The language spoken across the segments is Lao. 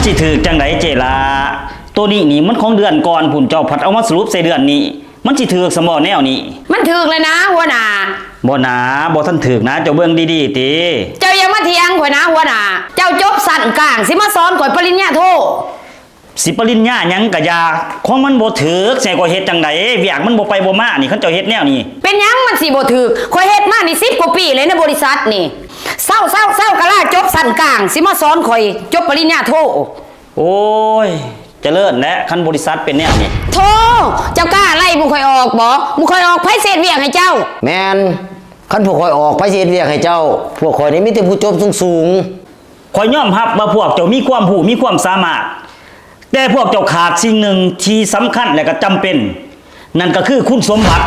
ຊິຖືກຈັ່ງໃດເຈ້ຫຼ້າ? ໂຕນີ້ນີ້ມັນຂອງເດືອນກ່ອນພຸ້ນ ເຈົ້າພັດເອົາມາສະຫຼຸບໃສ່ເດືອນນີ້ ມັນຊິຖືກຊັ້ນບໍ່ແນວນີ້? ມັນຖືກແລ້ວນະຫົວໜ້າ. ບໍ່ນາ ບໍ່ທັນຖືກນະ ເຈົ້າເບິ່ງດີໆຕິ. ເຈົ້າຢ່າມາຖຽງຂ້ອຍນະຫົວໜ້າ. ເຈົ້າຈົບຊັ້ນກາງ ຊິມາສອນຂ້ອຍປະລິນຍາໂທ. ຊິປະລິນຍາຫຍັງກະຢ່າ ຂອງມັນບໍ່ຖືກ ຊິໃຫ້ຂ້ອຍເຮັດຈັ່ງໃດ? ວຽກມັນບໍ່ໄປບໍ່ມານີ້ ຄັນເຈົ້າເຮັດແນວນີ້. ເປັນຫຍັງມັນຊິບໍ່ຖືກ? ຂ້ອຍເຮັດມານີ້ສິບກວ່າປີແລ້ວໃນບໍລິສັດນີ້. ເຊົາໆໆ ກະລາຈົບຊັ້ນກາງ ຊິມາສອນຂ້ອຍຈົບປະລິນຍາໂທ. ໂອ້ຍ ຈະເລີນແຫຼະ ຄັນບໍລິສັດເປັນແນວນີ້. ໂທ້ ເຈົ້າກ້າໄລ່ໝູ່ຂ້ອຍອອກບໍ? ໝູ່ຂ້ອຍອອກ ໃຜຊິເຮັດວຽກໃຫ້ເຈົ້າ? ແມ່ນ ຄັນພວກຂ້ອຍອອກ ໃຜຊິເຮັດວຽກໃຫ້ເຈົ້າ? ພວກຂ້ອຍນີ້ມີແຕ່ຜູ້ຈົບສູງໆ. ຂ້ອຍຍອມຮັບວ່າພວກເຈົ້າມີຄວາມຮູ້ ມີຄວາມສາມາດ, ແຕ່ພວກເຈົ້າຂາດສິ່ງໜຶ່ງທີ່ສຳຄັນ ແລະ ກໍຈຳເປັນ, ນັ້ນກໍຄືຄຸນສົມບັດ.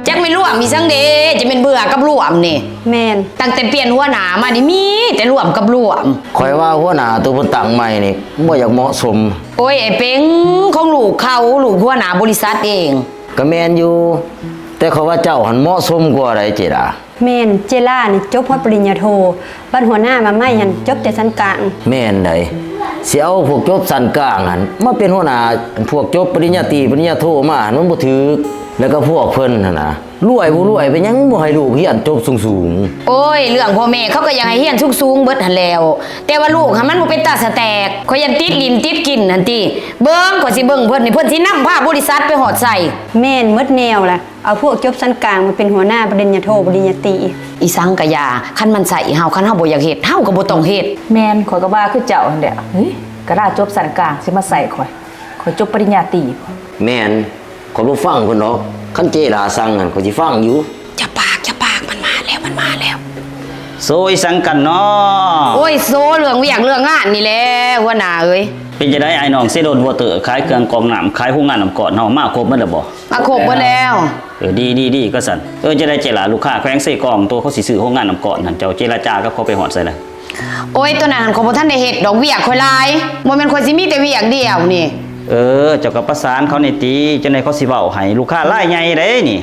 ຈັກແມ່ນລວມອີ່ສັງເດ ຈະແມ່ນເບື່ອກັບລວມນີ້. ແມ່ນ. ຕັ້ງແຕ່ປ່ຽນຫົວໜ້າມານີ້ມີແຕ່ລວມກັບລວມ. ຂ້ອຍວ່າຫົວໜ້າໂຕເພິ່ນຕັ້ງໃໝ່ນີ້ບໍ່ຢາກເໝາະສົມ. ໂອ້ຍ ໄອ້ເປັງ ຂອງລູກເຂົາ ລູກຫົວໜ້າບໍລິສັດເອງ. ກໍແມ່ນຢູ່ ແຕ່ຂ້ອຍວ່າເຈົ້າຫັ້ນເໝາະສົມກວ່າໃດ໋ເຈລາ. ແມ່ນ ເຈລານີ້ຈົບຮອດປະລິນຍາໂທ, ບັດຫົວໜ້າມາໃໝ່ຫັ້ນຈົບແຕ່ຊັ້ນກາງ. ແມ່ນໃດ໋ ຊິເອົາພວກຈົບຊັ້ນກາງຫັ້ນມາເປັນຫົວໜ້າ ພວກຈົບປະລິນຍາຕີ ປະລິນຍາໂທມາຫັ້ນມັນບໍ່ຖືກ. ແລ້ວກໍພວກເພິ່ນຫັ້ນນະ ລວຍບໍ່ລວຍ ເປັນຫຍັງບໍ່ໃຫ້ລູກຮຽນຈົບສູງໆ? ໂອ້ຍ ເລື່ອງພໍ່ແມ່ເຂົາກໍຢາກໃຫ້ຮຽນສູງໆເບິດຫັ້ນແລ້ວ, ແຕ່ວ່າລູກຫັ້ນມັນບໍ່ເປັນຕາສະແຕກ. ຂ້ອຍຢ້ານຕິດຫຼິ້ນຕິດກິນຫັ້ນຕິ. ເບິ່ງ ຂ້ອຍຊິເບິ່ງເພິ່ນນີ້ ເພິ່ນຊິນຳພາບໍລິສັດໄປຮອດໃສ. ແມ່ນໝົດແນວລະ. ເອົາພວກຈົບຊັ້ນກາງມາເປັນຫົວໜ້າປະລິນຍາໂທ ປະລິນຍາຕີ. ອີ່ສັງກະຢ່າ, ຄັນມັນໃຊ້ເຮົາ ຄັນເຮົາບໍ່ຢາກເຮັດ ເຮົາກໍບໍ່ຕ້ອງເຮັດ. ແມ່ນ, ຂ້ອຍກໍວ່າຄືເຈົ້າຫັ້ນແຫຼະ. ເຮີ້ຍ ກະລາຈົບຊັ້ນກາງຊິມາໃສ່ຂ້ອຍ, ຂ້ອຍຈົບປະລິນຍາຕີ. ແມ່ນ, ຂ້ອຍບໍ່ຟັງເພິ່ນດອກ. ຄັນເຈລາສັ່ງຫັ້ນ ຂ້ອຍຊິຟັງຢູ່. ຢ່າປາກ, ຢ່າປາກ, ມັນມາແລ້ວ, ມັນມາແລ້ວ. ໂຊອີ່ສັງກັນເນາະ? ໂອ້ຍ ໂຊເລື່ອງວຽກເລື່ອງງານນີ້ແຫຼະ ຫົວໜ້າເອີຍ. ເປັນຈັ່ງໃດອ້າຍນ້ອງ ເຊໂດນວອເຕີ ຂາຍເຄື່ອງກອງນ້ຳ ຂາຍໂຮງງານນ້ຳກ້ອນເຮົາ ມາຄົບໝົດແລ້ວບໍ່? ມາຄົບໝົດແລ້ວ. ເອີ ດີໆໆ ກໍຊັ້ນ. ເອີ ຈັ່ງໃດເຈລາ ລູກຄ້າແຂວງເຊກອງ ໂຕເຂົາຊິຊື້ໂຮງງານນ້ຳກ້ອນຫັ້ນ ເຈົ້າເຈລະຈາກັບເຂົາໄປຮອດໃສລະ? ໂອ້ຍ ໂຕນັ້ນຂ້ອຍບໍ່ທັນໄດ້ເຮັດດອກ ວຽກຂ້ອຍຫຼາຍ. ບໍ່ແມ່ນຂ້ອຍຊິມີແຕ່ວຽກດຽວນີ້. ເອີ ເຈົ້າກໍປະສານເຂົາແດ່ຕິ ຈັ່ງໃດເຂົາຊິເວົ້າໃຫ້. ລູກຄ້າລາຍໃຫຍ່ເດ້ນີ້.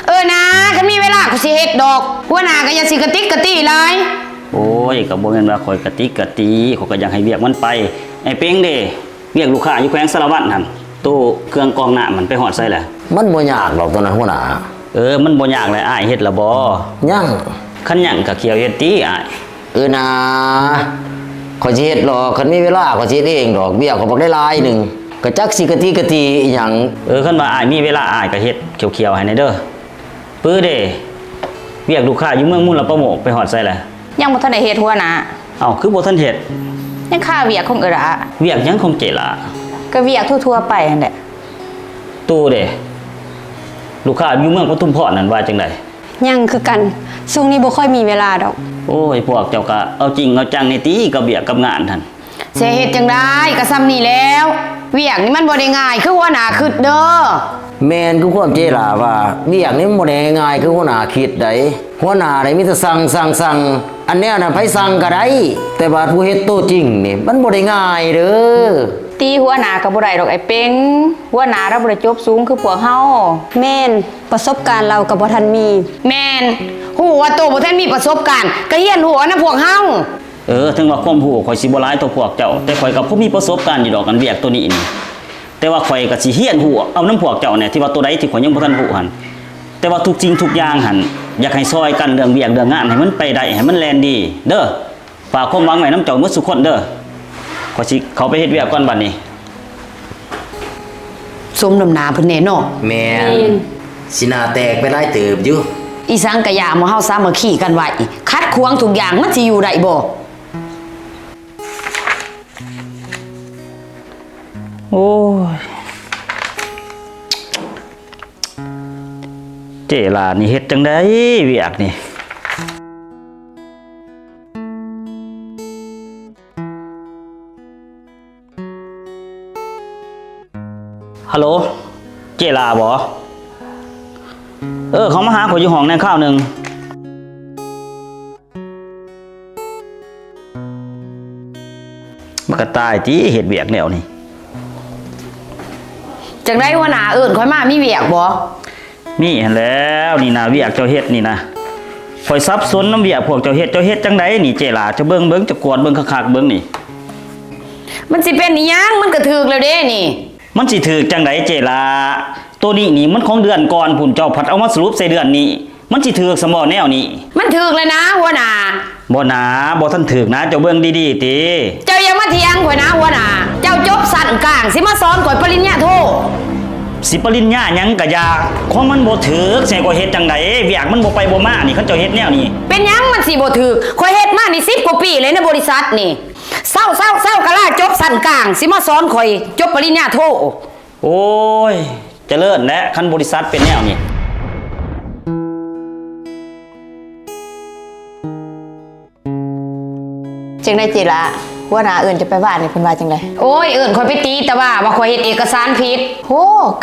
ເອີນາ ຄັນມີເວລາຂ້ອຍຊິເຮັດດອກ. ຫົວໜ້າກໍຢ່າຊິກະຕິກກະຕີຫຼາຍ. ໂອ້ຍ ກໍບໍ່ແມ່ນວ່າຂ້ອຍກະຕິກກະຕີ, ຂ້ອຍກໍຢາກໃຫ້ວຽກມັນໄປ. ໄອ້ເປັງເດ້? ວຽກລູກຄ້າຢູ່ແຂວງສາລະວັນຫັ້ນ ໂຕເຄື່ອງກອງນ້ຳມັນໄປຮອດໃສແລ້ວ? ມັນບໍ່ຍາກດອກໂຕນັ້ນຫົວໜ້າ. ເອີ ມັນບໍ່ຍາກແຫຼະ ອ້າຍເຮັດລະບໍ່? ຍັງ. ຄັນຍັງກໍຂ້ຽວເຮັດຕິອ້າຍ. ເອີນາ ຂ້ອຍຊິເຮັດດອກ, ຄັນມີເວລາຂ້ອຍຊິເຮັດເອງດອກ, ວຽກຂ້ອຍບັກໄດ້ຫຼາຍໜຶ່ງ, ກໍຈັກຊິກະຕິກະຕີອີ່ຫຍັງ. ເອີ ຄັນວ່າອ້າຍມີເວລາ ອ້າຍກໍເຮັດຂ້ຽວໆໃຫ້ແດ່ເດີ. ປຶເດ້ ວຽກລູກຄ້າຢູ່ເມືອງມູນລະປະໂມກໄປຮອດໃສແລ້ວ? ຍັງບໍ່ທັນໄດ້ເຮັດຫົວໜ້າ. ເອົ້າ ຄືບໍ່ທັນເຮັດ? ຍັງຄາວຽກຂອງເອື້ອຍຫຼ້າ. ວຽກຫຍັງຂອງເຈ້ຫຼ້າ? ກໍວຽກທົ່ວໆໄປຫັ້ນແຫຼະ. ໂຕເດ້ ລູກຄ້າຢູ່ເມືອງປະທຸມພອນນັ້ນວ່າຈັ່ງໃດ? ຍັງຄືກັນ, ຊ່ວງນີ້ບໍ່ຄ່ອຍມີເວລາດອກ. ໂອ້ຍ ພວກເຈົ້າກະເອົາຈິງເອົາຈັງແດ່ຕິ ກັບວຽກກັບງານຫັ້ນ. ຊິເຮັດຈັ່ງໃດ ກໍຊ່ຳນີ້ແລ້ວ. ວຽກນີ້ມັນບໍ່ໄດ້ງ່າຍຄືຫົວໜ້າຄິດເດີ. ແມ່ນຄືຄວາມເຈລາວ່າ, ວຽກນີ້ມັນບໍ່ໄດ້ງ່າຍຄືຫົວໜ້າຄິດໃດ. ຫົວໜ້ານີ້ມີແຕ່ສັ່ງ, ສັ່ງ, ສັ່ງ. ອັນແນວນັ້ນໃຜສັ່ງກໍໄດ້, ແຕ່ວ່າຜູ້ເຮັດໂຕຈິງນີ້ມັນບໍ່ໄດ້ງ່າຍເດີ. ຕີຫົວໜ້າກໍບໍ່ໄດ້ດອກໄອ້ເປັງ, ຫົວໜ້າລາວບໍ່ໄດ້ຈົບສູງຄືພວກເຮົາ. ແມ່ນ, ປະສົບການລາວກໍບໍ່ທັນມີ. ແມ່ນ, ຮູ້ວ່າໂຕບໍ່ທັນມີປະສົບການ, ກໍຮຽນຮູ້ເອົານຳພວກເຮົາ. ເອີ ເຖິງວ່າຄວາມຮູ້ຂ້ອຍຊິບໍ່ຫຼາຍເທົ່າພວກເຈົ້າ, ແຕ່ຂ້ອຍກໍພໍມີປະສົບການຢູ່ດອກ ອັນວຽກໂຕນີ້ນີ້. ແຕ່ວ່າຂ້ອຍກໍຊິຮຽນຮູ້ເອົານຳພວກເຈົ້າແດ່ ທີ່ວ່າໂຕໃດທີ່ຂ້ອຍຍັງບໍ່ທັນຮູ້ຫັ້ນ. ແຕ່ວ່າທຸກສິ່ງທຸກຢ່າງຫັ້ນ ຢາກໃຫ້ຊ່ອຍກັນເລື່ອງວຽກເລື່ອງງານ ໃຫ້ມັນໄປໄດ້ ໃຫ້ມັນແລ່ນດີເດີ. ຝາກຄວາມຫວັງໄວ້ນຳເຈົ້າໝົດສູ່ຄົນເດີ. ຂ້ອຍຊິເຂົ້າໄປເຮັດວຽກກ່ອນບັດນີ້. ສົມນ້ຳໜ້າເພິ່ນແດ່ເນາະ. ແມ່ນ. ແມ່ນ. ຊິໜ້າແຕກໄປຫຼາຍເຕີບຢູ່. ອີ່ສັງກະຢ່າ ໝູ່ເຮົາສາມັກຄີກັນໄວ້, ຂັດຂວາງທຸກຢ່າງ ມັນຊິຢູ່ໄດ້ບໍ່? ໂອ້ຍ ເຈ້ຫຼ້ານີ້ເຮັດຈັ່ງໃດວຽກນີ້? ຮັລໂຫຼ ເຈ້ຫຼ້າບໍ? ເອີ ເຂົ້າມາຫາຂ້ອຍຢູ່ຫ້ອງແດ່ຄາວໜຶ່ງ. ມັນກະຕາຍຕິ ເຮັດວຽກແນວນີ້. ຈັ່ງໃດຫົວໜ້າ ເອີ້ນຂ້ອຍມາມີວຽກບໍ່? ມີຫັ້ນແຫຼ້ວ ນີ້ນະ ວຽກເຈົ້າເຮັດນີ້ນະ ຂ້ອຍສັບສົນນຳວຽກພວກເຈົ້າເຮັດ. ເຈົ້າເຮັດຈັ່ງໃດນີ້ເຈ້ຫຼ້າ? ເຈົ້າເບິ່ງເບິ່ງ ເຈົ້າກວດເບິ່ງຄັກໆເບິ່ງນີ້. ມັນຊິເປັນອີ່ຫຍັງ? ມັນກະຖືກແລ້ວເດ້ນີ້. ມັນຊິຖືກຈັ່ງໃດເຈ້ຫຼ້າ? ໂຕນີ້ນີ້ມັນຂອງເດືອນກ່ອນພຸ້ນ ເຈົ້າພັດເອົາມາສະຫຼຸບໃສ່ເດືອນນີ້. ມັນຊິຖືກຊະບໍ່ແນວນີ້? ມັນຖືກແລ້ວນາຫົວໜ້າ. ບໍ່ນາ ບໍ່ທັນຖືກນາ ເຈົ້າເບິ່ງດີໆຕິ. ເຈົ້າຢ່າມາຖຽງຂ້ອຍນາຫົວໜ້າ. ເຈົ້າຈົບຊັ້ນກາງ ຊິມາສອນຂ້ອຍປະລິນຍາໂທ. ຊິປະລິນຍາຫຍັງກະຢ່າ ຂອງມັນບໍ່ຖືກ ຊິໃຫ້ຂ້ອຍເຮັດຈັ່ງໃດ? ວຽກມັນບໍ່ໄປບໍ່ມານີ້ ຄັນເຈົ້າເຮັດແນວນີ້. ເປັນຫຍັງມັນຊິບໍ່ຖືກ? ຂ້ອຍເຮັດມານີ້ສິບກວ່າປີແລ້ວໃນບໍລິສັດນີ້. ເຊົາໆໆ ກະລາ ຈົບຊັ້ນກາງ ຊິມາສອນຂ້ອຍຈົບປະລິນຍາໂທ. ໂອ້ຍ ຈະເລີນແຫຼະ ຄັນບໍລິສັດເປັນແນວນີ້. ຈັ່ງໃດເຈ້ຫຼ້າ? ຫົວໜ້າເອີ້ນເຈົ້າໄປວານນີ້ ເພິ່ນວ່າຈັ່ງໃດ? ໂອ້ຍ ເອີ້ນຂ້ອຍໄປຕີຕາວ່າ ວ່າຂ້ອຍເຮັດເອກະສານຜິດ. ໂຫ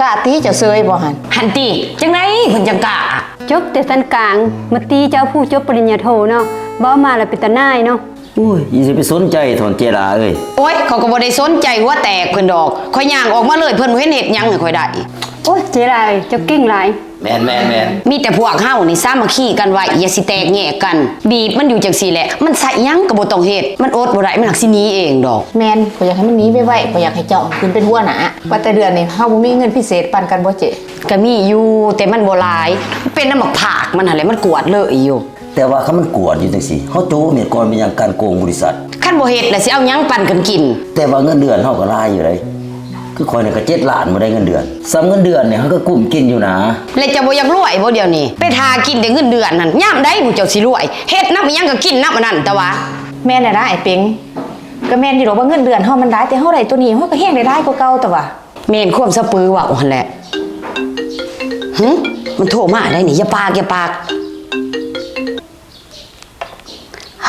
ກ້າຕີເຈົ້າເຊີຍບໍ່ຫັ້ນ? ຫັ້ນຕິ ຈັ່ງໃດເພິ່ນຈັ່ງກ້າ? ຈົບແຕ່ຊັ້ນກາງ ມາຕີເຈົ້າຜູ້ຈົບປະລິນຍາໂທເນາະ ເວົ້າມາລະເປັນຕາໜ່າຍເນາະ. ໂອ້ຍ ຢ່າຊິໄປສົນໃຈເຖົ້າເຈ້ຫຼ້າເອີຍ. ໂອ້ຍ ຂ້ອຍກະບໍ່ໄດ້ສົນໃຈຫົວແຕກເພິ່ນດອກ ຂ້ອຍຍ່າງອອກມາເລີຍ ເພິ່ນບໍ່ເຫັນເຮັດຫຍັງໃຫ້ຂ້ອຍໄດ້. ໂອ້ຍ ເຈ້ຫຼ້າເອີຍ ເຈົ້າເກັ່ງຫຼາຍ. ແມ່ນໆໆ ມີແຕ່ພວກເຮົານີ້ສາມັກຄີກັນໄວ້ ຢ່າຊິແຕກແຍກກັນ ບີບມັນຢູ່ຈັ່ງຊີ້ແຫຼະ ມັນໃຊ້ຫຍັງກະບໍ່ຕ້ອງເຮັດ ມັນອົດບໍ່ໄດ້ ມັນຫາກຊິໜີເອງດອກ. ແມ່ນ ຂ້ອຍຢາກໃຫ້ມັນໜີໄວໆ ຂ້ອຍຢາກໃຫ້ເຈົ້າຂຶ້ນເປັນຫົວໜ້າ. ວ່າແຕ່ເດືອນນີ້ເຮົາບໍ່ມີເງິນພິເສດປັນກັນບໍ່ເຈ້? ກະມີຢູ່ ແຕ່ມັນບໍ່ຫຼາຍ ເປັນນຳບັກພາກມັນຫັ້ນແຫຼະ ມັນກວດເລີຍຢູ່. ແຕ່ວ່າຄັນມັນກວດຢູ່ຈັ່ງຊີ້ ເຮົາໂຈະເມັດກ່ອນ ເປັນຫຍັງການໂກງບໍລິສັດ? ຄັນບໍ່ເຮັດລະຊິເອົາຫຍັງປັນກັນກິນ? ແຕ່ວ່າເງິນເດືອນເຮົາກະຫຼາຍຢູ່ໃດ໋ ຄືຂ້ອຍນີ້ກະເຈັດລ້ານບໍ່ໄດ້ເງິນເດືອນ. ສ່ຳເງິນເດືອນນີ້ເຮົາກະກຸ້ມກິນຢູ່ນາ. ແລະເຈົ້າບໍ່ຢາກລວຍບໍ່ດຽວນີ້? ໄປຖ້າກິນແຕ່ເງິນເດືອນຫັ້ນ ຍາມໃດໝູ່ເຈົ້າຊິລວຍ? ເຮັດນຳອີ່ຫຍັງກະກິນນຳອັນນັ້ນຕະຫວາ. ແມ່ນແຫຼະນາອ້າຍເປັງ ກະແມ່ນຢູ່ດອກວ່າເງິນເດືອນເຮົາມັນຫຼາຍ ແຕ່ເຮົາໄດ້ໂຕນີ້ ເຮົາກະແຮງໄດ້ຫຼາຍກວ່າເກົ່າຕະຫວາ. ແມ່ນຄວາມສະເປີເວົ້າຫັ້ນແຫຼະ. ຫຶ ມັນໂທມາໄດ໋ນີ້ ຢ່າປາກ ຢ່າປາກ.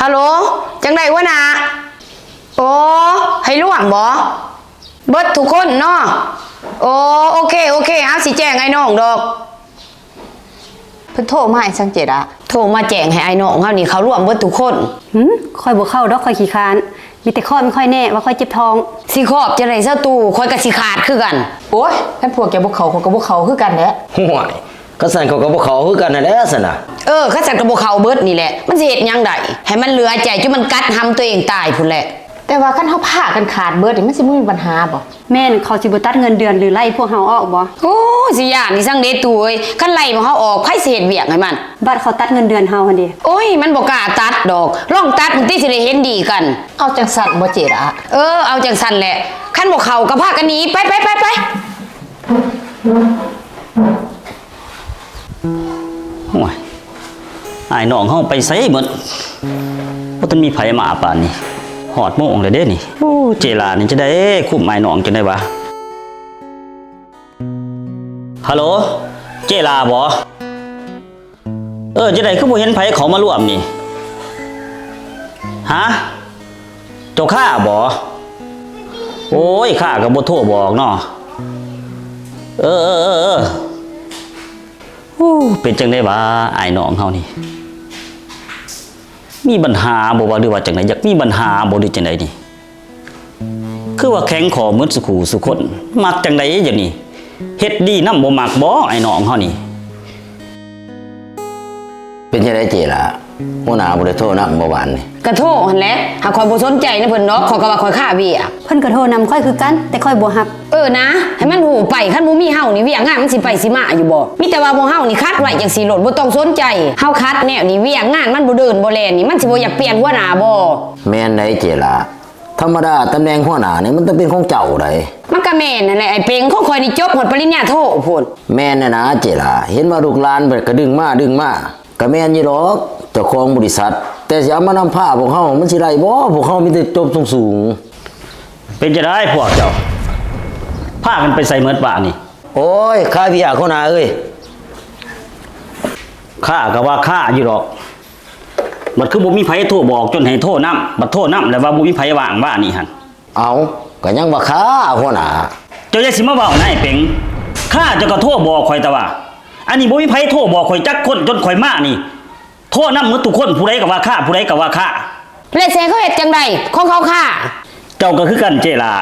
ຮັລໂຫຼ ຈັ່ງໃດຫົວໜ້າ? ໂອ້ ໃຫ້ລວມບໍ? ເບິດທຸກຄົນເນາະ. ໂອ້ ໂອເຄ ໂອເຄ ເຮົາຊິແຈ້ງອ້າຍນ້ອງດອກ. ເພິ່ນໂທມາອີ່ຫຍັງເຈ້ລະ? ໂທມາແຈ້ງໃຫ້ອ້າຍນ້ອງເຮົານີ້ເຂົ້າລວມເບິດທຸກຄົນ. ຫຶ ຂ້ອຍບໍ່ເຂົ້າດອກ ຂ້ອຍຂີ້ຄ້ານ. ມີແຕ່ຂ້ອຍ ມີຂ້ອຍແນ່ວ່າຂ້ອຍເຈັບທ້ອງ. ຊິຂອບຈັ່ງໃດສາຕູ ຂ້ອຍກະຊິຂາດຄືກັນ. ໂອ້ຍ ຄັນພວກເຈົ້າບໍ່ເຂົ້າ ຂ້ອຍກະບໍ່ເຂົ້າຄືກັນແຫຼະ. ໂອ້ຍ ຄັນຊັ້ນຂ້ອຍກະບໍ່ເຂົ້າຄືກັນຫັ້ນແຫຼະຊັ້ນນະ. ເອີ ຄັນຊັ້ນກະບໍ່ເຂົ້າເບິດນີ້ແຫຼະ ມັນຊິເຮັດຫຍັງໄດ້ ໃຫ້ມັນເຫຼືອໃຈ ຈົນມັນກັດຫຳໂຕເອງຕາຍພຸ້ນແຫຼະ. ແຕ່ວ່າຄັນເຮົາພາກັນຂາດເບິດນີ້ ມັນຊິບໍ່ມີບັນຫາບໍ? ແມ່ນ ເຂົາຊິບໍ່ຕັດເງິນເດືອນ ຫຼື ໄລ່ພວກເຮົາອອກບໍ? ໂອ້ ຊິຢ້ານອີ່ຫຍັງເດຕູ້ເອີຍ ຄັນໄລ່ພວກເຮົາອອກ ໃຜຊິເຮັດວຽກໃຫ້ມັນ? ບາດເຂົາຕັດເງິນເດືອນເຮົາຫັ້ນເດ? ໂອ້ຍ ມັນບໍ່ກ້າຕັດດອກ ລອງຕັດເບິ່ງຕິ ຊິໄດ້ເຫັນດີກັນ. ເອົາຈັ່ງຊັ້ນບໍເຈ້ລະ? ເອີ ເອົາຈັ່ງຊັ້ນແຫຼະ ຄັນບໍ່ເຂົ້າກະພາກັນໜີ ໄປ ໄປ ໄປ ໄປ. ໂອ້ຍ ອ້າຍນ້ອງເຮົາໄປໃສເໝິດ? ບໍ່ທັນມີໃຜມາປານນີ້ ຮອດໂມງແລ້ວເດນີ້. ໂອ້ ເຈ້ລະນີ້ຈະໄດ້ຄຸມອ້າຍນ້ອງຈັ່ງໃດຫວາ? ຮັລໂຫຼ ເຈ້ລະບໍ? ເອີ ຈັ່ງໃດຄືບໍ່ເຫັນໃຜເຂົ້າມາລວມນີ້? ຫະ ເຈົ້າຄ້າບໍ? ໂອ້ຍ ຄ້າກະບໍ່ໂທບອກເນາະ. ເອີ ເອີ ເອີ ເອີ ໂອ້ ເປັນຈັ່ງໃດຫວາອ້າຍນ້ອງເຮົານີ້? ມີບັນຫາບໍ່ຫວາ ຫຼືວ່າຈັ່ງໃດ? ຢາກມີບັນຫາບໍ່ ຫຼືຈັ່ງໃດນີ້? ຄືວ່າແຂງຄໍເໝິດສູ່ຄູ່ສູ່ຄົນ ມັກຈັ່ງໃດດຽວນີ້? ເຮັດດີນຳບໍ່ມັກບໍອ້າຍນ້ອງເຮົານີ້? ເປັນຈັ່ງໃດເຈ້ລະ? ຫົວໜ້າບໍ່ໄດ້ໂທນຳບໍ່ວານນີ້? ກະໂທຫັ້ນແຫຼະ ຫາກຂ້ອຍບໍ່ສົນໃຈນຳເພິ່ນດອກ ຂ້ອຍກະວ່າຂ້ອຍຄາວຽກ. ເພິ່ນກະໂທນຳຂ້ອຍຄືກັນ ແຕ່ຂ້ອຍບໍ່ຮັບ. ເອີນາ ໃຫ້ມັນຮູ້ໄປ ຄັນບໍ່ມີເຮົານີ້ ວຽກງານມັນຊິໄປຊິມາຢູ່ບໍ? ມີແຕ່ວ່າພວກເຮົານີ້ຂັດໄວ້ຈັ່ງຊີ້ໂລດ ບໍ່ຕ້ອງສົນໃຈ. ເຮົາຂັດແນວນີ້ ວຽກງານມັນບໍ່ເດີນບໍ່ແລ່ນນີ້ ມັນຊິບໍ່ຢາກປ່ຽນຫົວໜ້າບໍ? ແມ່ນໃດເຈ້ລະ ທຳມະດາຕຳແໜ່ງຫົວໜ້ານີ້ ມັນຕ້ອງເປັນຂອງເຈົ້າໃດ໋. ມັນກະແມ່ນຫັ້ນແຫຼະອ້າຍເປັງ ຂອງຂ້ອຍນີ້ຈົບຮອດປະລິນຍາໂທພຸ້ນ. ແມ່ນຫັ້ນນາເຈ້ລະ ເຫັນວ່າລູກຫຼານເພິ່ນກະດຶງມາດຶງມາ ກະແມ່ນຢູ່ດອກ ເຈົ້າຂອງບໍລິສັດ ແຕ່ຊິເອົາມານຳພາພວກເຮົາ ມັນຊິໄດ້ບໍ່? ພວກເຮົາມີແຕ່ຈົບສູງໆ. ເປັນຈັ່ງໃດພວກເຈົ້າ ພາກັນໄປໃສເໝິດຫວານີ້? ໂອ້ຍ ຄາວຽກຫົວໜ້າເອີຍ. ຄາກະວ່າຄາຢູ່ດອກ ບັດຄືບໍ່ມີໃຜໂທບອກ ຈົນໃຫ້ໂທນຳ ບັດໂທນຳແລ້ວວ່າບໍ່ມີໃຜວ່າງຫວານີ້ຫັ້ນ. ເອົ້າ ກະຍັງວ່າຄາຫົວໜ້າ. ເຈົ້າຢ່າຊິມາເວົ້ານາອ້າຍເປັງ ຄາເຈົ້າກະໂທບອກຂ້ອຍຕະຫວາ. ອັນນີ້ບໍ່ມີໃຜໂທບອກຂ້ອຍຈັກຄົນ ຈົນຂ້ອຍມານີ້ ໂທນຳເໝິດທຸກຄົນ ຜູ້ໃດກະວ່າຄາ ຜູ້ໃດກະວ່າຄາ. ແລະຊິໃຫ້ເຂົາເຮັດຈັ່ງໃດ ຂອງເຂົາຄາ. ເຈົ້າກໍຄືກັນເຈ້ຫຼ້າ.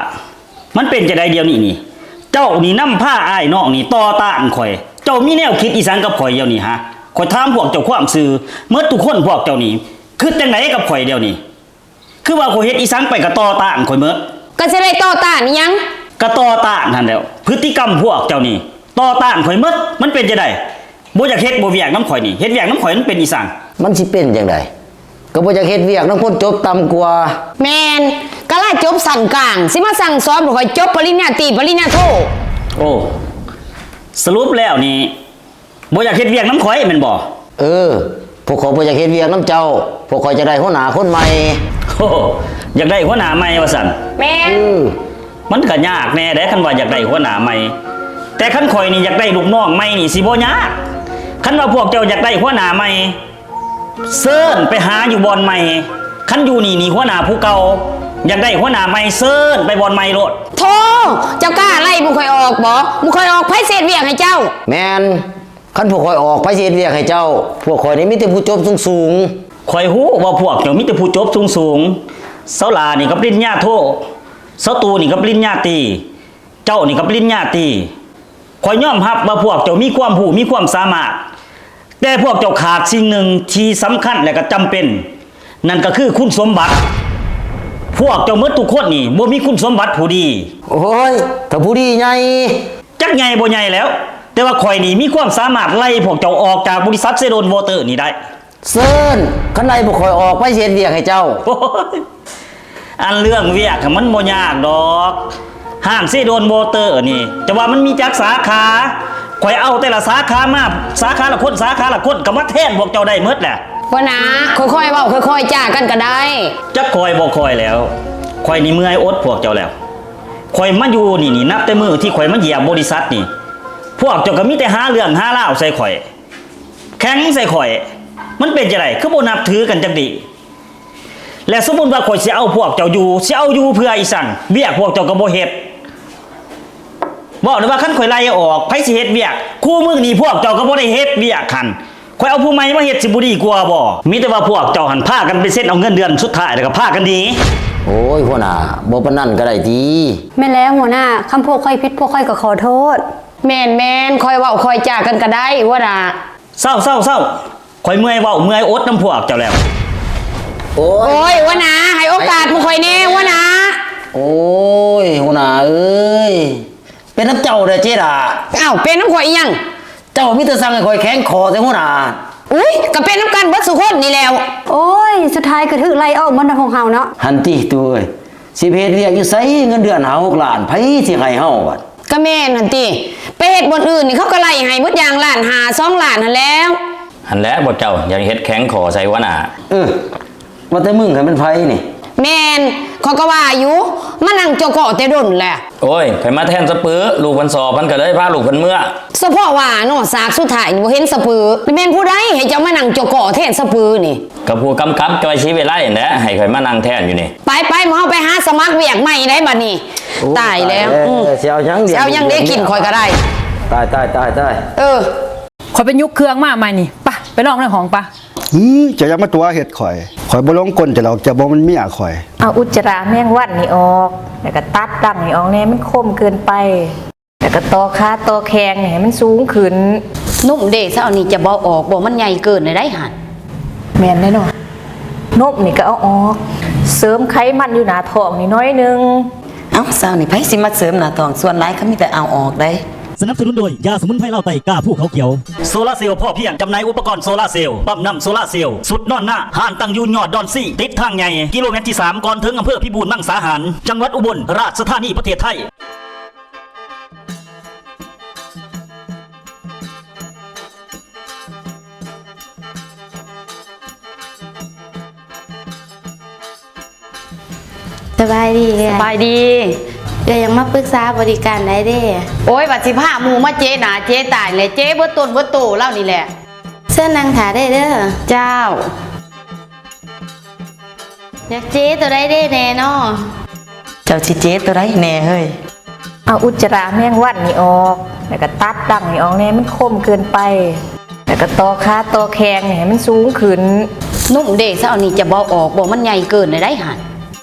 ມັນເປັນຈັ່ງໃດດຽວນີ້ນີ້? ເຈົ້ານີ້ນຳພາອ້າຍນ້ອງນີ້ຕໍ່ຕ້ານຂ້ອຍ. ເຈົ້າມີແນວຄິດອີ່ສັງກັບຂ້ອຍດຽວນີ້ຫະ? ຂ້ອຍຖາມພວກເຈົ້າຄວາມຊື່, ໝົດທຸກຄົນພວກເຈົ້ານີ້ຄິດຈັ່ງໃດກັບຂ້ອຍດຽວນີ້? ຄືວ່າຂ້ອຍເຮັດອີ່ສັງໄປກໍຕໍ່ຕ້ານຂ້ອຍໝົດ. ກໍຊິໄດ້ຕໍ່ຕ້ານອີ່ຫຍັງ? ກໍຕໍ່ຕ້ານຫັ້ນແຫຼ້ວ. ພຶດຕິກຳພວກເຈົ້ານີ້ຕໍ່ຕ້ານຂ້ອຍໝົດ. ມັນເປັນຈັ່ງໃດ? ບໍ່ຢາກເຮັດບໍ່ວຽກນຳຂ້ອຍນີ້. ເຮັດວຽກນຳຂ້ອຍມັນເປັນອີ່ສັງ? ມັນຊິເປັນຈັ່ງໃດ? ກໍບໍ່ຢາກເຮັດວຽກນຳຄົນຈົບຕ່ຳກວ່າ. ແມ່ນ, ກະລະຈົບຊັ້ນກາງ, ຊິມາສັ່ງສອນພວກຂ້ອຍຈົບປະລິນຍາຕີ ປະລິນຍາໂທ. ໂອ້, ສະຫຼຸບແລ້ວນີ້ ບໍ່ຢາກເຮັດວຽກນຳຂ້ອຍແມ່ນບໍ່? ເອີ, ພວກຂ້ອຍບໍ່ຢາກເຮັດວຽກນຳເຈົ້າ, ພວກຂ້ອຍຈະໄດ້ຫົວໜ້າຄົນໃໝ່. ໂອ້, ຢາກໄດ້ຫົວໜ້າໃໝ່ວ່າຊັ້ນ? ແມ່ນ. ເອີ, ມັນກໍຍາກແດ່ເດ້ ຄັນວ່າຢາກໄດ້ຫົວໜ້າໃໝ່, ແຕ່ຄັນຂ້ອຍນີ້ຢາກໄດ້ລູກນ້ອງໃໝ່ນີ້ຊິບໍ່ຍາກ. ຄັນວ່າພວກເຈົ້າຢາກໄດ້ຫົວໜ້າໃໝ່ ເຊີນໄປຫາຢູ່ບ່ອນໃໝ່, ຄັນຢູ່ນີ້ນີ້ຫົວໜ້າຜູ້ເກົ່າ, ຢາກໄດ້ຫົວໜ້າໃໝ່ ເຊີນໄປບ່ອນໃໝ່ໂລດ. ໂທ້, ເຈົ້າກ້າໄລ່ໝູ່ຂ້ອຍອອກບໍ? ໝູ່ຂ້ອຍອອກ ໃຜຊິເຮັດວຽກໃຫ້ເຈົ້າ? ແມ່ນ, ຄັນພວກຂ້ອຍອອກ ໃຜຊິເຮັດວຽກໃຫ້ເຈົ້າ? ພວກຂ້ອຍນີ້ມີແຕ່ຜູ້ຈົບສູງໆ. ຂ້ອຍຮູ້ວ່າພວກເຈົ້າມີແຕ່ຜູ້ຈົບສູງໆ. ສາວຫຼ້ານີ້ກໍປະລິນຍາໂທ, ສາວຕູນີ້ກໍປະລິນຍາຕີ, ເຈົ້ານີ້ກໍປະລິນຍາຕີ. ຂ້ອຍຍອມຮັບວ່າພວກເຈົ້າມີຄວາມຮູ້ ມີຄວາມສາມາດ, ແຕ່ພວກເຈົ້າຂາດສິ່ງໜຶ່ງທີ່ສຳຄັນ ແລະ ກໍຈຳເປັນ, ນັ້ນກໍຄືຄຸນສົມບັດ. ພວກເຈົ້າໝົດທຸກຄົນນີ້ບໍ່ມີຄຸນສົມບັດຜູ້ດີ. ໂອ້ຍ, ຖ້າຜູ້ດີໃຫຍ່. ຈັກໃຫຍ່ບໍ່ໃຫຍ່ແລ້ວ, ແຕ່ວ່າຂ້ອຍນີ້ມີຄວາມສາມາດໄລ່ພວກເຈົ້າອອກຈາກບໍລິສັດເຊໂດນວອເຕີນີ້ໄດ້. ເຊີນ, ຄັນໄລ່ພວກຂ້ອຍອອກ ໃຜຊິເຮັດວຽກໃຫ້ເຈົ້າ? ໂອ້ຍ, ອັນເລື່ອງວຽກມັນບໍ່ຍາກດອກ. ຮ້ານເຊໂດນວອເຕີນີ້ ຈະວ່າມັນມີຈັກສາຂາ? ຂ້ອຍເອົາແຕ່ລະສາຂາມາ, ສາຂາລະຄົນ, ສາຂາລະຄົນ ກໍມາແທນພວກເຈົ້າໄດ້ໝົດແຫຼະ. ຫົວໜ້າ, ຄ່ອຍໆເວົ້າ, ຄ່ອຍໆຈາກັນກໍໄດ້. ຈັກຄ່ອຍບໍ່ຄ່ອຍແລ້ວ, ຂ້ອຍນີ້ເມື່ອຍອົດພວກເຈົ້າແລ້ວ. ຂ້ອຍມາຢູ່ນີ້ນີ້ ນັບແຕ່ມື້ທີ່ຂ້ອຍມາຢຽບບໍລິສັດນີ້, ພວກເຈົ້າກໍມີແຕ່ຫາເລື່ອງຫາລາວໃສ່ຂ້ອຍ. ແຂງໃສ່ຂ້ອຍ, ມັນເປັນຈັ່ງໃດ ຄືບໍ່ນັບຖືກັນຈັກດີ້? ແລະ ສົມມຸດວ່າຂ້ອຍຊິເອົາພວກເຈົ້າຢູ່, ຊິເອົາຢູ່ເພື່ອອີ່ສັງ? ວຽກພວກເຈົ້າກໍບໍ່ເຮັດ. ເວົ້າໄດ້ວ່າຄັນຂ້ອຍໄລ່ອອກ, ໃຜຊິເຮັດວຽກ? ຄູ່ມື້ນີ້ພວກເຈົ້າກໍບໍ່ໄດ້ເຮັດວຽກຫັ້ນ, ຂ້ອຍເອົາຜູ້ໃໝ່ມາເຮັດຊິບໍ່ດີກວ່າບໍ່? ມີແຕ່ວ່າພວກເຈົ້າຫັ້ນພາກັນໄປເຊັນເອົາເງິນເດືອນ, ສຸດທ້າຍແລ້ວກໍພາກັນໜີ. ໂອ້ຍ, ຫົວໜ້າ, ບໍ່ປານນັ້ນກໍໄດ້ຕິ? ແມ່ນແລ້ວຫົວໜ້າ, ຄັນພວກຂ້ອຍຜິດ, ພວກຂ້ອຍກໍຂໍໂທດ. ແມ່ນໆ, ຄ່ອຍເວົ້າຄ່ອຍຈາກັນກໍໄດ້ ຫົວໜ້າ. ເຊົາ, ເຊົາ, ເຊົາ! ຂ້ອຍເມື່ອຍເວົ້າເມື່ອຍອົດນຳພວກເຈົ້າແລ້ວ. ໂອ້ຍ ໂອ້ຍ ຫົວໜ້າ, ໃຫ້ໂອກາດໝູ່ຂ້ອຍແດ່ ຫົວໜ້າ. ໂອ້ຍ ຫົວໜ້າເອີຍ, ເປັນນຳເຈົ້າເດ້ເຈດາ. ອ້າວ ເປັນນຳຂ້ອຍອີ່ຫຍັງ? ເຈົ້າມີແຕ່ສັ່ງໃຫ້ຂ້ອຍແຂງຄໍແທ້ ຫົວໜ້າ. ອຸ້ຍ ກໍເປັນນຳກັນເບິດສູ່ຄົນນີ້ແຫຼ້ວ. ໂອ້ຍ ສຸດທ້າຍກໍຖືກໄລ່ອອກໝົດນະພວກເຮົາເນາະ. ຫັ້ນຕິ ຕູ້ເອີຍ, ຊິໄປເຮັດວຽກຢູ່ໃສ ເງິນເດືອນຫ້າຫົກລ້ານ ໃຜຊິໃຫ້ເຮົາບັດ? ກະແມ່ນຫັ້ນຕິ, ໄປເຮັດບ່ອນອື່ນນີ້ເຂົາກະໄລ່ໃຫ້ໝົດຢ່າງ ລ້ານຫ້າ ສອງລ້ານຫັ້ນແຫຼ້ວ. ຫັ້ນແຫຼະ ພວກເຈົ້າຢາກເຮັດແຂງຄໍໃສ່ຫົວໜ້າ. ເອີ ວ່າແຕ່ມຶງຫັ້ນແມ່ນໃຜນີ້? ແມ່ນ, ຂ້ອຍກະວ່າຢູ່, ມານັ່ງຈໍ້ເກາະແຕ່ດົນແຫຼະ. ໂອ້ຍ, ຂ້ອຍມາແທນສະເປີ, ລູກເພິ່ນສອບ ມັນກະເລີຍພາລູກເພິ່ນເມືອ. ສະເພາະວ່າເນາະ, ສາກສຸດທ້າຍນີ້ບໍ່ເຫັນສະເປີ, ແມ່ນຜູ້ໃດໃຫ້ເຈົ້າມານັ່ງຈໍ້ເກາະແທນສະເປີນີ້? ກະຜູ້ກຳກັບ ຈອຍ ສີວິໄລ ຫັ້ນແຫຼະ ໃຫ້ຂ້ອຍມານັ່ງແທນຢູ່ນີ້. ໄປໆ, ເຮົາໄປຫາສະໝັກວຽກໃໝ່ໄດ໋ບັດນີ້. ໂອ້ ຕາຍແລ້ວ. ຕາຍແລ້ວ. ອືມ ຊິເອົາຫຍັງ ຊິເອົາຫຍັງໄດ້ກິນຂ້ອຍກະໄດ້. ຕາຍ, ຕາຍ, ຕາຍ, ຕາຍ. ເອີ ຂ້ອຍໄປຍົກເຄື່ອງມາໃໝ່ນີ້. ປະ, ໄປລອງໃນຫ້ອງປະ. ເອີ ເຈົ້າຢ່າມາຕົວະເຮັດຂ້ອຍ. ຂ້ອຍບໍ່ຫຼົງກົນເຈົ້າດອກ, ເຈົ້າບໍ່ແມ່ນເມຍຂ້ອຍ. ເອົາອຸດຈະຣາແມງວັນນີ້ອອກ, ແລ້ວກະຕັດດັ້ງນີ້ອອກແດ່, ມັນຄົມເກີນໄປ. ແລ້ວກໍຕໍ່ຂາຕໍ່ແຂ້ງນີ້ໃຫ້ມັນສູງຂຶ້ນ. ນົມເດ ຊາວນີ້ຈະບໍ່ອອກບໍ່? ມັນໃຫຍ່ເກີນໄດ້ຫັ້ນ. ແມ່ນແນ່ເນາະ, ນົມນີ້ກໍເອົາອອກ, ເສີມໄຂມັນຢູ່ໜ້າທ້ອງນີ້ໜ້ອຍໜຶ່ງ. ເອົ້າ ຊາວນີ້ໃຜຊິມາເສີມໜ້າທ້ອງ, ສ່ວນຫຼາຍເຂົາມີແຕ່ເອົາອອກໄດ໋. ສະໜັບສະໜູນໂດຍ ຢາສະໝຸນໄພລາວໃຕ້ ກາພູເຂົາຂຽວ. ໂຊລາເຊວ ພໍພຽງ ຈຳໜ່າຍອຸປະກອນໂຊລາເຊວ, ປ້ຳນ້ຳໂຊລາເຊວ, ສຸດນອນນາ. ຮ້ານຕັ້ງຢູ່ຍອດດອນຊີ, ຕິດທາງໃຫຍ່, ກິໂລແມັດທີສາມ ກ່ອນເຖິງອຳເພີພິບູນມັງສາຫານ, ຈັງຫວັດອຸບົນລາຊະທານີ, ປະເທດໄທ. ສະບາຍດີ. ສະບາຍດີ. ເອື້ອຍຢາກມາປຶກສາບໍລິການໄດ້ເດ້. ໂອ້ຍ ວ່າຊິພາໝູ່ມາເຈໜ້າເຈຕານີ້ແຫຼະ, ເຈເບິດຕົນເບິດໂຕລາວນີ້ແຫຼະ. ເຊີນນັ່ງຖ້າໄດ້ເດີ. ເຈົ້າ. ຢາກເຈໂຕໃດເດ້ແນ່ນໍ? ເຈົ້າຊິເຈໂຕໃດແນ່ເຮີ້ຍ? ເອົາອຸດຈະຣາແມງວັນນີ້ອອກ, ແລ້ວກໍຕັດດັ້ງນີ້ອອກແນ່, ມັນຄົມເກີນໄປ. ແລ້ວກໍຕໍ່ຂາຕໍ່ແຂ້ງນີ້ໃຫ້ມັນສູງຂຶ້ນ. ນົມເດ ຊາວນີ້ຈະບໍ່ອອກບໍ່? ມັນໃຫຍ່ເກີນໄດ້ຫັ້ນ.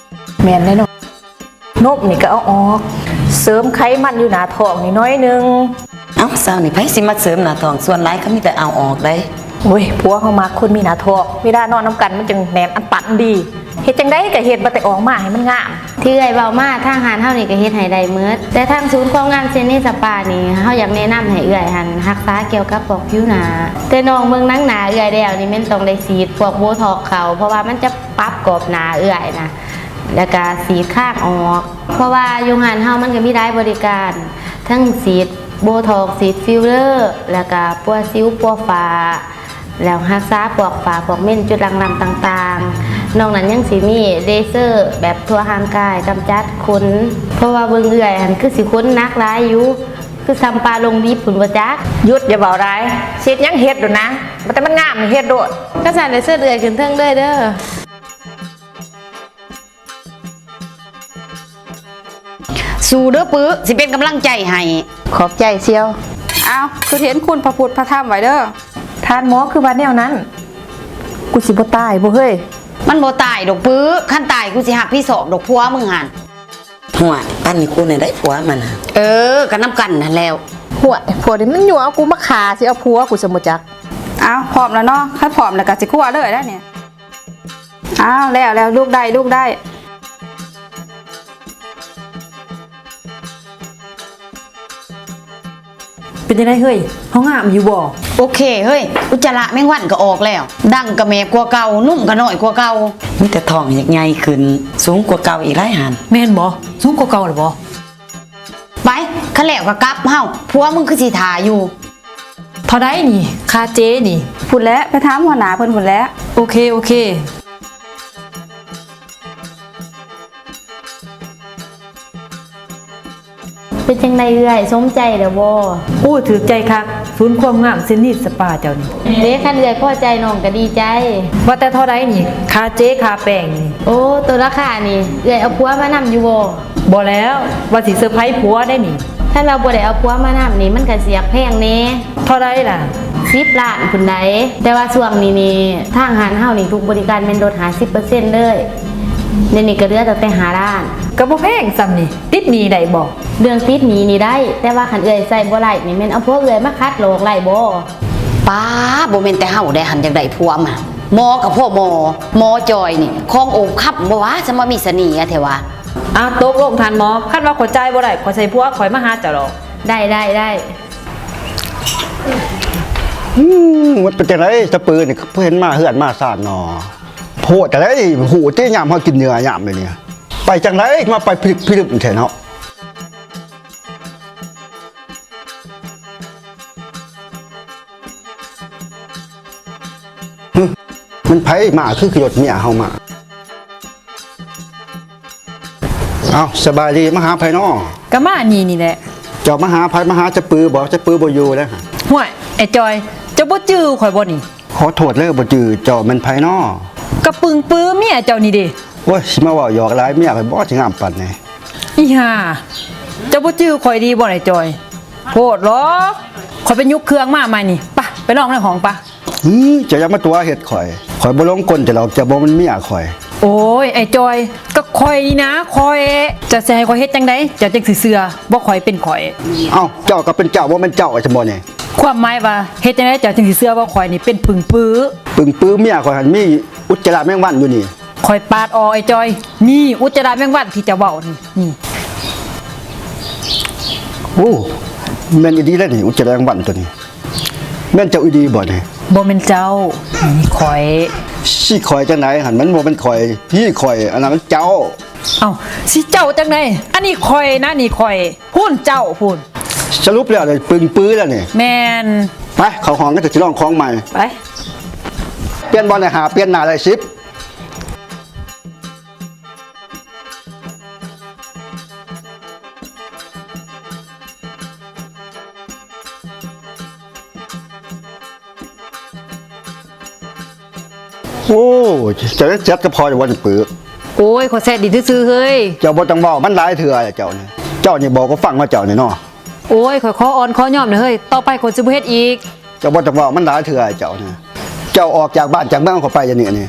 ແມ່ນແນ່ນໍ. ນົມນີ້ກໍເອົາອອກ ເສີມໄຂມັນຢູ່ໜ້າທ້ອງນີ້ໜ້ອຍໜຶ່ງ. ເອົ້າ ສາວນີ້ໃຜຊິມາເສີມໜ້າທ້ອງ ສ່ວນຫຼາຍເຂົາມີແຕ່ເອົາອອກໄດ໋. ໂອ້ຍ ຜົວເຮົາມັກຄົນມີໜ້າທ້ອງ ເວລານອນນຳກັນມັນຈັ່ງແໜ້ນອັນຕັນດີ. ເຮັດຈັ່ງໃດກໍເຮັດ ວ່າແຕ່ອອກມາໃຫ້ມັນງາມ. ທີ່ເອື້ອຍເວົ້າມາ ທາງຮ້ານເຮົານີ້ກໍເຮັດໃຫ້ໄດ້ໝົດ ແຕ່ທາງສູນຄວາມງາມເຊນນີສະປານີ້ ເຮົາຢາກແນະນຳໃຫ້ເອື້ອຍຫັ້ນ ຮັກສາກ່ຽວກັບພວກຜິວໜ້າ. ແຕ່ນ້ອງເບິ່ງໜັງໜ້າເອື້ອຍແລ້ວນີ້ ແມ່ນຕ້ອງໄດ້ສີດພວກໂບທັອກເຂົ້າ ເພາະວ່າມັນຈະປັບກອບໜ້າເອື້ອຍນະ ແລ້ວກະສີດຄາງອອກ ເພາະວ່າຢູ່ຮ້ານເຮົາມັນກໍມີຫຼາຍບໍລິການ ທັງສີດໂບທັອກ ສີດຟິລເລີ ແລ້ວກະປົວສິວປົວຝ້າ ແລ້ວຮັກສາພວກຝ້າພວກເມັນ ຈຸດດ່າງດຳຕ່າງໆ. ນອກນັ້ນຍັງຊິມີເລເຊີແບບທົ່ວຮ່າງກາຍ ກຳຈັດຂົນ ເພາະວ່າເບິ່ງເອື້ອຍຫັ້ນຄືຊິຂົນໜັກຫຼາຍຢູ່ ຄືສ່ຳປາລົງດິບພຸ້ນບໍ່ຈັກ. ຢຸດ ຢ່າເວົ້າຫຼາຍ ຊິເຮັດຫຍັງເຮັດໂລດນາ ວ່າແຕ່ມັນງາມນີ້ເຮັດໂລດ. ຄັນຊັ້ນໄດ້ເຊີນເອື້ອຍຂຶ້ນເທິງເລີຍເດີ້. ສູ້ເດີ້ປຶ ຊິເປັນກຳລັງໃຈໃຫ້. ຂອບໃຈສ່ຽວ. ອ້າວ ຄືເຫັນຄຸນພະພຸດພະທຳໄວ້ເດີ້. ທ່ານໝໍຄືວ່າແນວນັ້ນ? ກູຊິບໍ່ຕາຍບໍ່ເຮີ້ຍ? ມັນບໍ່ຕາຍດອກປຶ ຄັນຕາຍກູຊິຮັບຜິດຊອບດອກຜົວມຶງຫັ້ນ. ຫ້ວຍ ປັນໃຫ້ກູແດ່ໄດ໋ຜົວມັນ. ເອີ ກໍນຳກັນຫັ້ນແລ້ວ. ຫ້ວຍ ພວກນີ້ມັນຍົວະເອົາກູມາຂ້າ ຊິເອົາຜົວກູຊັ້ນບໍ່ຈັກ. ອ້າວ ພ້ອມແລ້ວເນາະ ຄັນພ້ອມແລ້ວກໍຊິຄົວເລີຍໄດ໋ນີ້. ອ້າວ ແລ້ວ ແລ້ວ ລຸກໄດ້ ລຸກໄດ້. ເປັນຈັ່ງໃດເຮີ້ຍ ເຮົາງາມຢູ່ບໍ່? ໂອເຄເຮີ້ຍ ອຸດຈາລະແມງວັນກໍອອກແລ້ວ ດັງກະແມບກວ່າເກົ່າ ນຸ່ມກະນ້ອຍກວ່າເກົ່າ. ມີແຕ່ທ້ອງຢາກໃຫຍ່ຂຶ້ນ ສູງກວ່າເກົ່າອີກຫຼາຍຫັ້ນ. ແມ່ນບໍ່? ສູງກວ່າເກົ່າແລ້ວບໍ່? ໄປ ຄັນແລ້ວກໍກັບເຮົາ ຜົວມຶງຄືຊິຖ້າຢູ່. ເທົ່າໃດນີ້ ຄ່າເຈນີ້? ພຸ້ນແຫຼະ ໄປຖາມຫົວໜ້າເພິ່ນພຸ້ນແຫຼະ. ໂອເຄ ໂອເຄ. ເປັນຈັ່ງໃດເອື້ອຍ ສົມໃຈແລ້ວບໍ່? ໂອ້ ຖືກໃຈຄັກ ສູນຄວາມງາມເຊນນີສະປາເຈົ້ານີ້. ເດ້ ຄັນເອື້ອຍພໍໃຈ ນ້ອງກໍດີໃຈ. ວ່າແຕ່ເທົ່າໃດນີ້ ຄ່າເຈຄ່າແປ້ງນີ້? ໂອ້ ໂຕລາຄານີ້ ເອື້ອຍເອົາຜົວມານຳຢູ່ບໍ່? ບໍ່ແລ້ວ ວ່າຊິເຊີໄພຜົວໄດ໋ນີ້. ຄັນວ່າບໍ່ໄດ້ເອົາຜົວມານຳນີ້ ມັນກໍຊິຢາກແພງແດ່. ເທົ່າໃດລະ? ສິບລ້ານພຸ້ນໃດ໋. ແຕ່ວ່າຊ່ວງນີ້ນີ້ ທາງຮ້ານເຮົານີ້ ທຸກບໍລິການແມ່ນລົດຫ້າສິບເປີເຊັນເລີຍ. ດຽວນີ້ກໍເຫຼືອຕັ້ງແຕ່ຫ້າລ້ານ. ກໍບໍ່ແພງສ່ຳນີ້ ຕິດໜີ້ໄດ້ບໍ່? ເລື່ອງຕິດໜີ້ນີ້ໄດ້ ແຕ່ວ່າຄັນເອື້ອຍໃຊ້ບໍ່ໄດ້ນີ້ ແມ່ນເອົາຜົວເອື້ອຍມາຂັດຫຼອກໄດ້ບໍ່? ປ້າ ບໍ່ແມ່ນແຕ່ເຮົາໄດ໋ຫັ້ນຢາກໄດ້ຜົວມາ. ໝໍກໍພໍ່ໝໍ ໝໍຈ່ອຍນີ້ ຂອງໂອບຄຳບໍ່ວ່າ ສະມາມີສະເໜ່ຫະແທ້ວ່າ. ອາ ຕົກລົງທ່ານໝໍ ຄັນວ່າຂ້ອຍຈ່າຍບໍ່ໄດ້ ຂ້ອຍໃສ່ຜົວຂ້ອຍມາຫາເຈົ້າດອກ. ໄດ້ ໄດ້ ໄດ້. ອືມ ມັນເປັນຈັ່ງໃດຕະປືນີ້ ຄືເຫັນມາເຮືອນມາຊານນໍ? ໂພດແທ້ ຮູ້ຕິຍາມເຮົາກິນເຫຍື່ອຍາມນີ້ ໄປຈັ່ງໃດມາໄປພິລຶກພິລຶກແທ້ເນາະ. ຫຶ ແມ່ນໃຜມາ ຄືຂີ່ລົດເມຍເຮົາມາ? ເອົ້າ ສະບາຍດີ ມາຫາໃຜນໍ? ກໍມານີ້ນີ້ແຫຼະ. ເຈົ້າມາຫາໃຜ? ມາຫາຕະປືບໍ? ຕະປືບໍ່ຢູ່ແລ້ວ. ຫ້ວຍ ໄອ້ຈ່ອຍ ເຈົ້າບໍ່ຈື່ຂ້ອຍບໍ່ນີ້? ຂໍໂທດເດີ ບໍ່ຈື່. ເຈົ້າແມ່ນໃຜນໍ? ກໍປຶງປືເມຍເຈົ້ານີ້ເດ. ໂອ້ຍ ຊິມາເວົ້າຫຍອກຫຼາຍ ເມຍຂ້ອຍບໍ່ຊິງາມປານນີ້. ອີຫ່າ ເຈົ້າບໍ່ຈື່ຂ້ອຍດີບໍ່ໄອ້ຈ່ອຍ? ໂພດຫຼອກ ຂ້ອຍໄປຍົກເຄື່ອງມາໃໝ່ນີ້. ປະ ໄປລອງໃນຫ້ອງປະ. ຫື ເຈົ້າຢ່າມາຕົວະເຮັດຂ້ອຍ ຂ້ອຍບໍ່ຫຼົງກົນເຈົ້າດອກ ເຈົ້າບໍ່ແມ່ນເມຍຂ້ອຍ. ໂອ້ຍ ໄອ້ຈ່ອຍ ກໍຂ້ອຍນີ້ນາ ຂ້ອຍ. ເຈົ້າຊິໃຫ້ຂ້ອຍເຮັດຈັ່ງໃດ ເຈົ້າຈຶ່ງຊິເຊື່ອວ່າຂ້ອຍເປັນຂ້ອຍ? ເອົ້າ ເຈົ້າກໍເປັນເຈົ້າ ບໍ່ແມ່ນເຈົ້າຊັ້ນບໍ່ນີ້? ຄວາມໝາຍວ່າເຮັດຈັ່ງໃດເຈົ້າຈຶ່ງຊິເຊື່ອວ່າຂ້ອຍນີ້ເປັນປຶງປື? ປຶງປືເມຍຂ້ອຍຫັ້ນມີອຸດຈາລະແມງວັນຢູ່ນີ້. ຂ້ອຍປາດອອກໄອ້ຈ່ອຍ ນີ້ອຸດຈາລະແມງວັນທີ່ເຈົ້າເວົ້ານີ້ ນີ້. ໂອ້ ແມ່ນອີ່ຫຼີແລ້ວນີ້ ອຸດຈາລະແມງວັນຕົວນີ້. ແມ່ນເຈົ້າອີ່ຫຼີບໍ່ນີ້? ບໍ່ແມ່ນເຈົ້າ ນີ້ຂ້ອຍ. ຊິຂ້ອຍຈັ່ງໃດຫັ້ນ? ມັນບໍ່ແມ່ນຂ້ອຍ ພີ່ຂ້ອຍ ອັນນັ້ນມັນເຈົ້າ. ເອົ້າ ຊິເຈົ້າຈັ່ງໃດ? ອັນນີ້ຂ້ອຍນະ ນີ້ຂ້ອຍ. ພຸ້ນເຈົ້າພຸ້ນ. ສະຫຼຸບແລ້ວນີ້ປຶງປືແລ້ວນີ້. ແມ່ນ. ໄປ ເຂົ້າຫ້ອງກັນ ຊິລອງຂອງໃໝ່. ໄປ. ປ່ຽນບ່ອນໄດ້ຫ້າ ປ່ຽນໜ້າໄດ້ສິບ. ໂອ້ ເຈົ້າຍັງແຊັດກັບຂ້ອຍຢູ່ບໍ່ນີ້ປຶ? ໂອ້ຍ ຂ້ອຍແຊັດຫຼິ້ນຊື່ໆເຮີ້ຍ. ເຈົ້າບໍ່ຕ້ອງເວົ້າມັນຫຼາຍເທື່ອແລ້ວເຈົ້ານີ້. ເຈົ້ານີ້ເວົ້າບໍ່ຟັງເນາະເຈົ້ານີ້ເນາະ. ໂອ້ຍ ຂ້ອຍຂໍອ່ອນຂໍຍອມແດ່ເຮີ້ຍ ຕໍ່ໄປຂ້ອຍຊິບໍ່ເຮັດອີກ. ເຈົ້າບໍ່ຕ້ອງເວົ້າມັນຫຼາຍເທື່ອເຈົ້ານີ້. ເຈົ້າອອກຈາກບ້ານຈາກເມືອງຂ້ອຍໄປດຽວນີ້.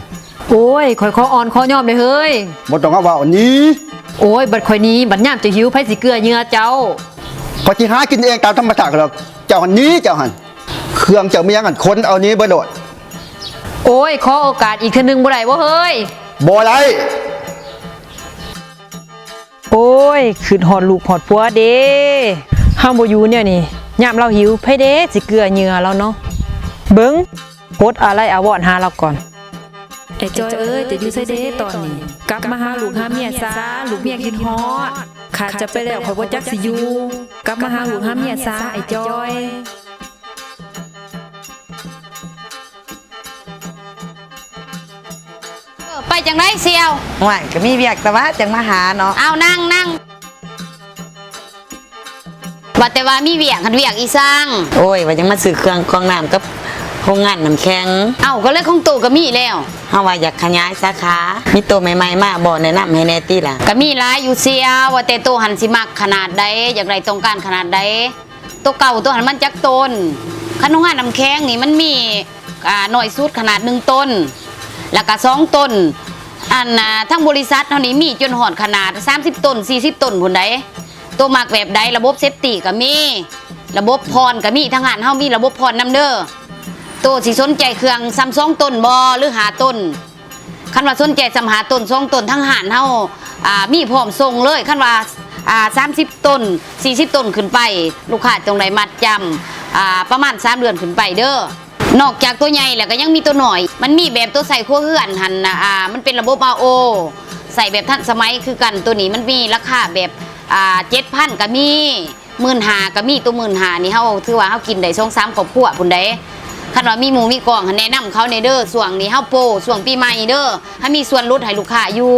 ໂອ້ຍ ຂ້ອຍຂໍອ່ອນຂໍຍອມແດ່ເຮີ້ຍ. ບໍ່ຕ້ອງມາເວົ້ານີ້. ໂ ໂອ້ຍ ບັດຂ້ອຍໜີ ບັດຍາມເຈົ້າຫິວ ໃຜຊິເກື້ອເຫຍື່ອເຈົ້າ? ຂ້ອຍຊິຫາກິນເອງຕາມທຳມະຊາດຂ້ອຍດອກ. ເຈົ້າຫັ້ນໜີ ເຈົ້າຫັ້ນ ເຄື່ອງເຈົ້າມີຫຍັງຫັ້ນ ຂົນເອົາໜີເບິດໂລດ. ໂອ້ຍ ຂໍໂອກາດອີກເທື່ອໜຶ່ງບໍ່ໄດ້ບໍ່ເຮີ້ຍ? ບໍ່ໄດ້. ໂອ້ຍ ຄຶດຮອດລູກຮອດຜົວເດ້. ເຮົາບໍ່ຢູ່ແນວນີ້ ຍາມລາວຫິວ ໃຜເດ້ຊິເກື້ອເຫຍື່ອລາວເນາະ? ເບິ່ງ ກົດອາໄລອາວອນຫາລາວກ່ອນ. ໄອ້ຈ້ອຍເອີຍ ເຈົ້າຢູ່ໃສເດ້ຕອນນີ້? ກັບມາຫາລູກຫາເມຍຊາ ລູກເມຍຄິດຮອດ. ຂາດເຈົ້າໄປແລ້ວ ຂ້ອຍບໍ່ຈັກຊິຢູ່. ກັບມາຫາລູກຫາເມຍຊາ ໄອ້ຈ້ອຍ. ເອີ ໄປຈັ່ງໃດສ່ຽວ? ຫ້ວຍ ກໍມີວຽກແຕ່ວ່າຈັ່ງມາຫາເນາະ. ເອົາ ນັ່ງ ນັ່ງ. ວ່າແຕ່ວ່າມີວຽກ ຫັ້ນວຽກອີ່ສັງ? ໂອ້ຍ ວ່າຢາກມາຊື້ເຄື່ອງກອງນ້ຳກັບໂຮງງານນ້ຳແຂງ. ເອົ້າ ກໍເລີຍຂອງໂຕກໍມີແລ້ວ. ເຮົາວ່າຢາກຂະຫຍາຍສາຂາ ມີໂຕໃໝ່ໆມາບໍ່ ແນະນຳໃຫ້ແດ່ຕິລະ? ກໍມີຫຼາຍຢູ່ສ່ຽວ ວ່າແຕ່ໂຕຫັ້ນຊິມັກຂະໜາດໃດ ຢາກໄດ້ຕ້ອງການຂະໜາດໃດ? ໂຕເກົ່າໂຕຫັ້ນມັນຈັກຕົ້ນ? ຄັນໂຮງງານນ້ຳແຂງນີ້ມັນມີ ອ່າ ນ້ອຍສຸດຂະໜາດໜຶ່ງຕົ້ນ ແລ້ວກະສອງຕົ້ນ. ອັນ ອ່າ ທາງບໍລິສັດເຮົານີ້ມີຈົນຮອດຂະໜາດສາມສິບຕົ້ນ ສີ່ສິບຕົ້ນພຸ້ນໃດ. ໂຕມັກແບບໃດ? ລະບົບເຊຟຕີກໍມີ ລະບົບຜ່ອນກໍມີ ທາງຮ້ານເຮົາມີລະບົບຜ່ອນນຳເດີ. ໂຕຊິສົນໃຈເຄື່ອງສ່ຳສອງຕົ້ນບໍ່ ຫຼື ຫ້າຕົ້ນ? ຄັນວ່າສົນໃຈສ່ຳຫ້າຕົ້ນ ສອງຕົ້ນ ທາງຮ້ານເຮົາ ອ່າ ມີພ້ອມສົ່ງເລີຍ. ຄັນວ່າ ອ່າ ສາມສິບຕົ້ນ ສີ່ສິບຕົ້ນຂຶ້ນໄປ ລູກຄ້າຕ້ອງໄດ້ມັດຈຳ ອ່າ ປະມານສາມເດືອນຂຶ້ນໄປເດີ. ນອກຈາກໂຕໃຫຍ່ແລ້ວກໍຍັງມີໂຕນ້ອຍ ມັນມີແບບໂຕໃສ່ຄົວເຮືອນຫັ້ນນະ ອ່າ ມັນເປັນລະບົບອາໂອ ໃສ່ແບບທັນສະໄໝຄືກັນ. ໂຕນີ້ມັນມີລາຄາແບບ ອ່າ ເຈັດພັນກໍມີ ໝື່ນຫ້າກໍມີ. ໂຕໝື່ນຫ້ານີ້ ເຮົາຖືວ່າເຮົາກິນໄດ້ສອງສາມຄອບຄົວພຸ້ນໃດ. ຄັນວ່າມີໝູ່ມີກອງ ແນະນຳເຂົາແດ່ເດີ. ຊ່ວງນີ້ເຮົາໂປ ຊ່ວງປີໃໝ່ເດີ ເຮົາມີສ່ວນຫຼຸດໃຫ້ລູກຄ້າຢູ່.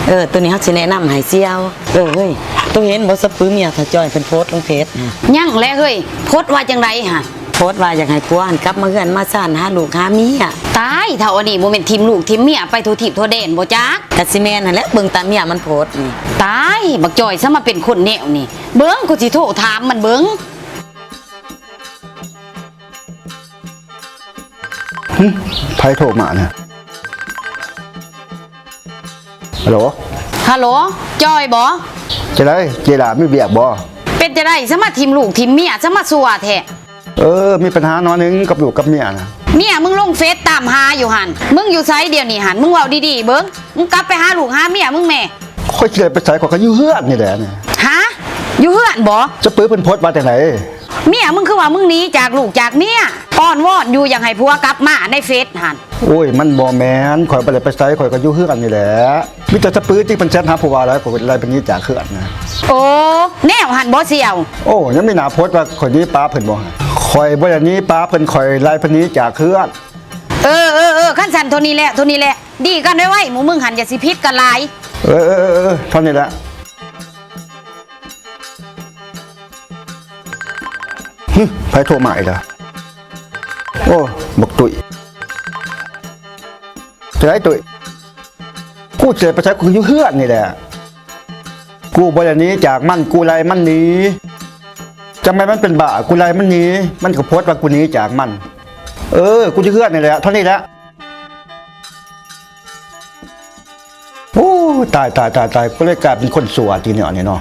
ເອີ ໂຕນີ້ເຮົາຊິແນະນຳໃຫ້ສ່ຽວ. ເອີ ເຮີ້ຍ ໂຕເຫັນບໍ່ ສະປືເມຍທ້າວຈ້ອຍເພິ່ນໂພສລົງເຟສຫັ້ນ? ຍັງແຫຼະເຮີ້ຍ ໂພສວ່າຈັ່ງໃດຫັ້ນ? ໂພສວ່າຢາກໃຫ້ຜົວຫັ້ນກັບມາເຮືອນມາຊານ ຫາລູກຫາເມຍ. ຕາຍ ເຖົ້າອັນນີ້ບໍ່ແມ່ນຖິ້ມລູກຖິ້ມເມຍໄປທົ່ວທີບທົ່ວແດນບໍ່ຈັກ? ກະຊິແມ່ນຫັ້ນແຫຼະ ເບິ່ງຕາເມຍມັນໂພສນີ້. ຕາຍ ບັກຈ້ອຍ ສະມາເປັນຄົນແນວນີ້. ເບິ່ງ ກູຊິໂທຖາມມັນເບິ່ງ. ຫຶ ໃຜໂທມານະ? ຮັລໂຫຼ ຮັລໂຫຼ ຈ້ອຍບໍ? ຈັ່ງໃດ ເຈລາ ມີວຽກບໍ? ເປັນຈັ່ງໃດ ສະມາຖິ້ມລູກຖິ້ມເມຍ ສະມາຊົ່ວແທ້? ເອີ ມີປັນຫາໜ້ອຍໜຶ່ງກັບລູກກັບເມຍນະ. ເມຍມຶງລົງເຟສຕາມຫາຢູ່ຫັ້ນ ມຶງຢູ່ໃສດຽວນີ້ຫັ້ນ? ມຶງເວົ້າດີໆເບິ່ງ ມຶງກັບໄປຫາລູກຫາເມຍມຶງແມ້. ຂ້ອຍຊິໄດ້ໄປໃສ ຂ້ອຍກໍຢູ່ເຮືອນນີ້ແຫຼະ. ຫາ ຢູ່ເຮືອນບໍ? ສະປືເພິ່ນໂພສວ່າຈັ່ງໃດ? ເມຍມຶງຄືວ່າມຶງໜີຈາກລູກຈາກເມຍ ອ້ອນວອນຢູ່ຢາກໃຫ້ຜົວກັບມາໃນເຟສຫັ້ນ. ໂອ້ຍ ມັນບໍ່ແມ່ນ ຂ້ອຍບໍ່ໄດ້ໄປໃສ ຂ້ອຍກໍຢູ່ເຮືອນນີ້ແຫຼະ. ມີແຕ່ສະປືຕິເພິ່ນແຊັດຫາຜົວຫຼາຍ ຂ້ອຍກໍໄລ່ເພິ່ນໜີຈາກເຮືອນນະ. ໂອ້ ແນວຫັ້ນບໍສ່ຽວ? ໂອ້ ຍັງມີໜ້າໂພສວ່າຂ້ອຍໜີປາເພິ່ນບໍ? ຂ້ອຍບໍ່ໄດ້ໜີປາເພິ່ນ ຂ້ອຍໄລ່ເພິ່ນໜີຈາກເຮືອນ. ເອີ ເອີ ເອີ ຄັນຊັ້ນເທົ່ານີ້ແຫຼະ ເທົ່ານີ້ແຫຼະ ດີກັນໄວໆ ໝູ່ມຶງຫັ້ນ ຢ່າຊິຜິດກັນຫຼາຍ. ເອີ ເອີ ເອີ ເອີ ເທົ່ານີ້ແຫຼະ. ຫຶ ໃຜໂທມາອີກລະ? ໂອ້ ບັກຕຸ້ຍ. ຈັ່ງໃດຕຸ້ຍ? ກູຊິໄປໃສ ກູຢູ່ເຮືອນນີ້ແຫຼະ. ກູບໍ່ໄດ້ໜີຈາກມັນ ກູໄລ່ມັນໜີ. ຈັ່ງແມ່ນມັນເປັນບ້າ ກູໄລ່ມັນໜີ ມັນກໍໂພສວ່າກູໜີຈາກມັນ. ເອີ ກູຢູ່ເຮືອນນີ້ແຫຼະ ເທົ່ານີ້ແຫຼະ. ໂອ້ ຕາຍ ຕາຍ ຕາຍ ຕາຍ ກູເລີຍກາຍເປັນຄົນຊົ່ວຕິແນວນີ້ເນາະ.